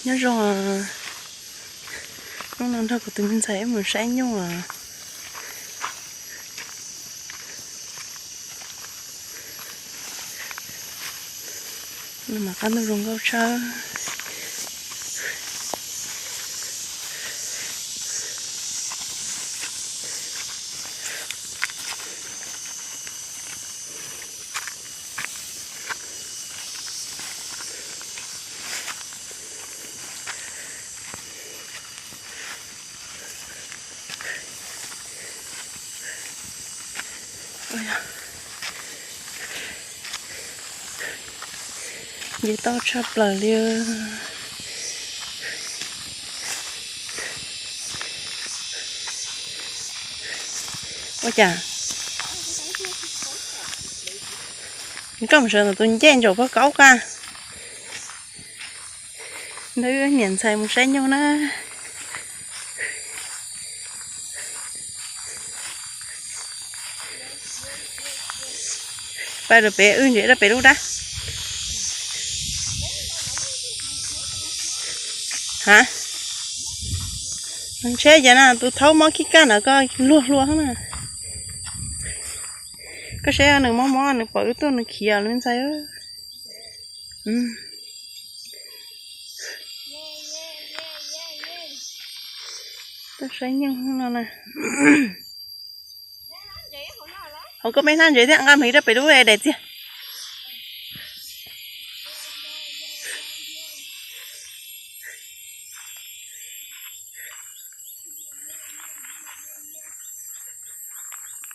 Nyob zoo, hnub no nrog kuv tus me ntxhais wb mus saib nyuj os. Nws mas qab ntuj zoo nkauj tshaj. Nce toj tshaj plaws li. Ua cas koj mus sawv ntawm tus ncej ntsaum pog kaub ka. Nrog wb niam ntxhais mus saib nyuj na. Pab rau pem, wb ntsev rau pem lub dab. Ha, ntshe ces na tus thaub mob khib kaj ntawd koj luag hlua na. Koj saib nws mob mob nws pom wb tuaj nws khiav lawm ntxhais. Tuaj saib nyuj no na. Hauv koj me hnab ntsev thiab, nqa mus rau pem lub daim txiag.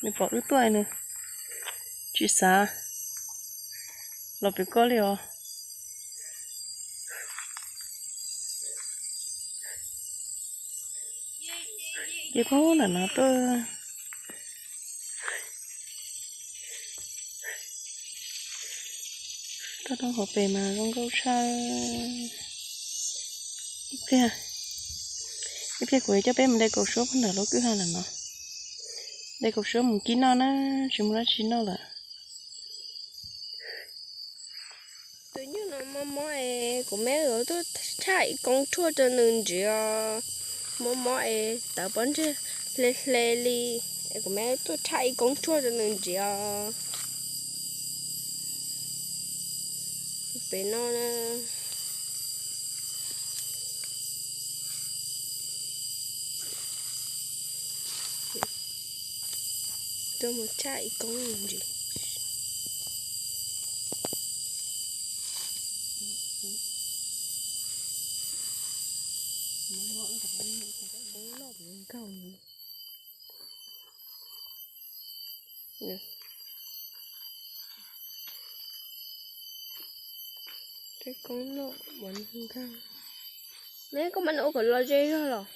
Nws pom wb tuaj nws tsis xav los pem koj li os. Ces poob ntawm no tuaj. Toj roob hauv pes mas zoo nkauj tshaj. Ib pliag, ib pliag kuv yuav coj peb mus de kaum suab pem ntawm lub kwj ha ntawm no. De kaum suab mus kib noj na, tsis muaj dab tsi noj lawm. Tus nyuj no mob mob es kuv me yuav tuaj tshaj ib koob tshuaj rau nws ntsiav os. Mob mob es tawv pob ntseg hle hle li es kuv me tuaj tshaj ib koob tshuaj rau nws ntsiav os. Pem no na. Tuaj mus tshaj ib koob ntsis. Koob loj nkaus. Tej koob loj nkaus. Me koj mam ua kom los ze zog los.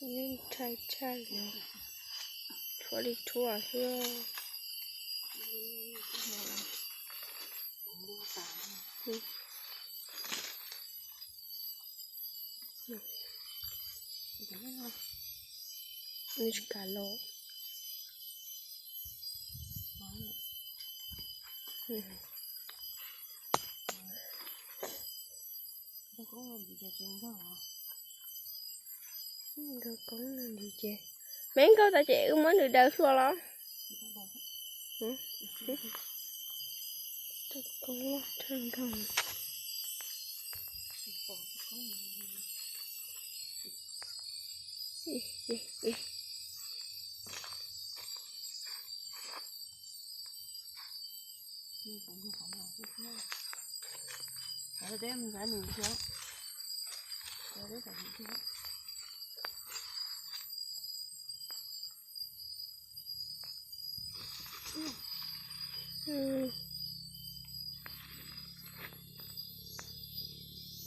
Yeej tshaj tshaj li, tshuab li tshuaj xwb. Nws tsis kam los. Nkaug koob no ntsis ces, me nkaug tas ces wb muab nws daws hluas los. Koob loj tshaj nkaug.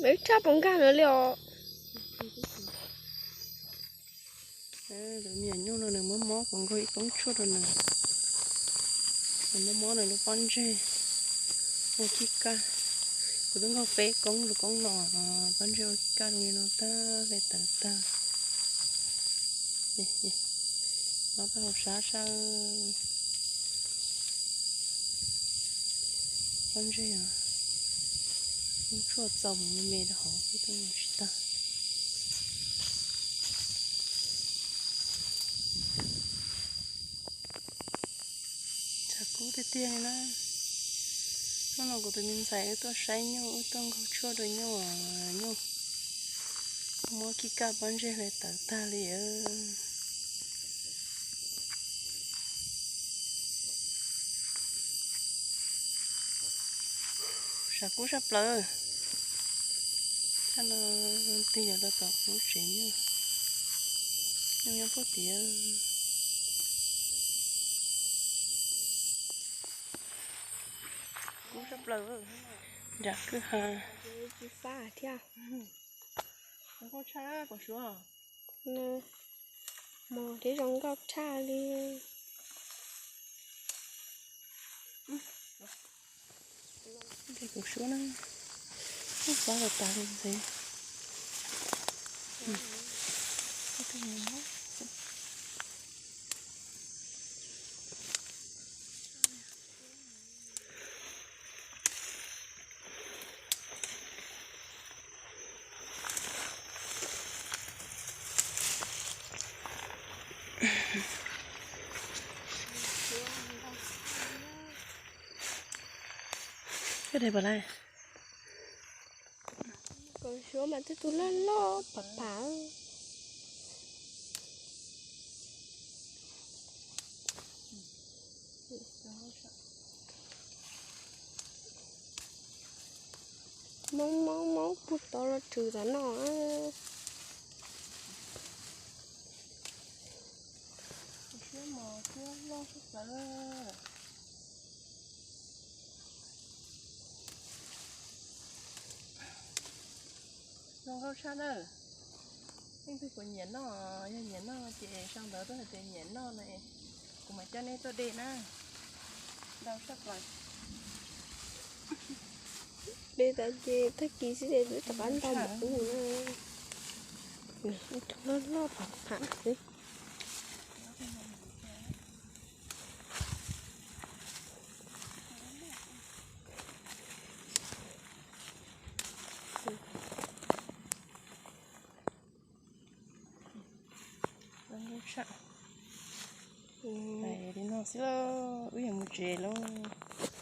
Me tshaj pov nkag no li os. Tus me nyuam nyuj no nws mob mob kuv nkaug ib koob tshuaj rau nws. Nws mob mob nws lub pob ntseg, ua khib kaj. Kuv twb nkaug peb koob lub koob no, pob ntseg ua kaj zoo li no tag, hle tawv tag. No tau hauv sab sab. Pob ntseg os, tshuaj txaus mus me me rau hauv xwb, tsis tag. Tshav kub tiag tiag li na. Hnub no kuv tus me ntxhais wb tuaj saib nyuj, wb tuaj nkaug tshuaj rau nyuj, nyuj muab kib kaj pob ntseg hle tawv tag li. Tshav kub saj plaws. Thaj no tig los rau tom kuv lub tsev nyuj, nyuj nyob puag tid. Kub saj plaws. Nram kwj ha. Tsis fab thiab. Zoo nkauj tshaj kuv suav. Mos thiab zoo nkauj tshaj li. Kuv suav na, fab tas tas li ntxwv. Koj de puas laj? Kuv suav mas twb tus loj loj pam pam. Moob moob moob puag tod los rhwv tom no. Siab mos siab loj sab plaws. Zoo nkauj tshaj na. Leej twg puas nyiam noj, yog nyiam noj ces sau ntawv tuaj hais tias nyiam noj na, kuv mam coj nej tuaj de na. Ntau tshaj plaws. De tas ces tag kis xwb ces twb rov qab ntau npaum ub na. Ib tug loj loj pam pam xwb. Li no xwb, wb yuav mus tsev lauj.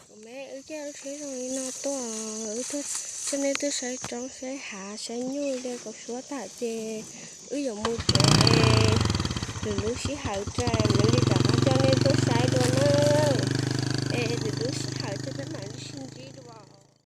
Kuv me wb caij lub tsheb zoo li no tuaj, wb tuaj coj nej tuaj saib roob saib hav saib nyuj de kuv suav tas ces wb yuav mus tsev. Lwm lub sij hawm ras mam li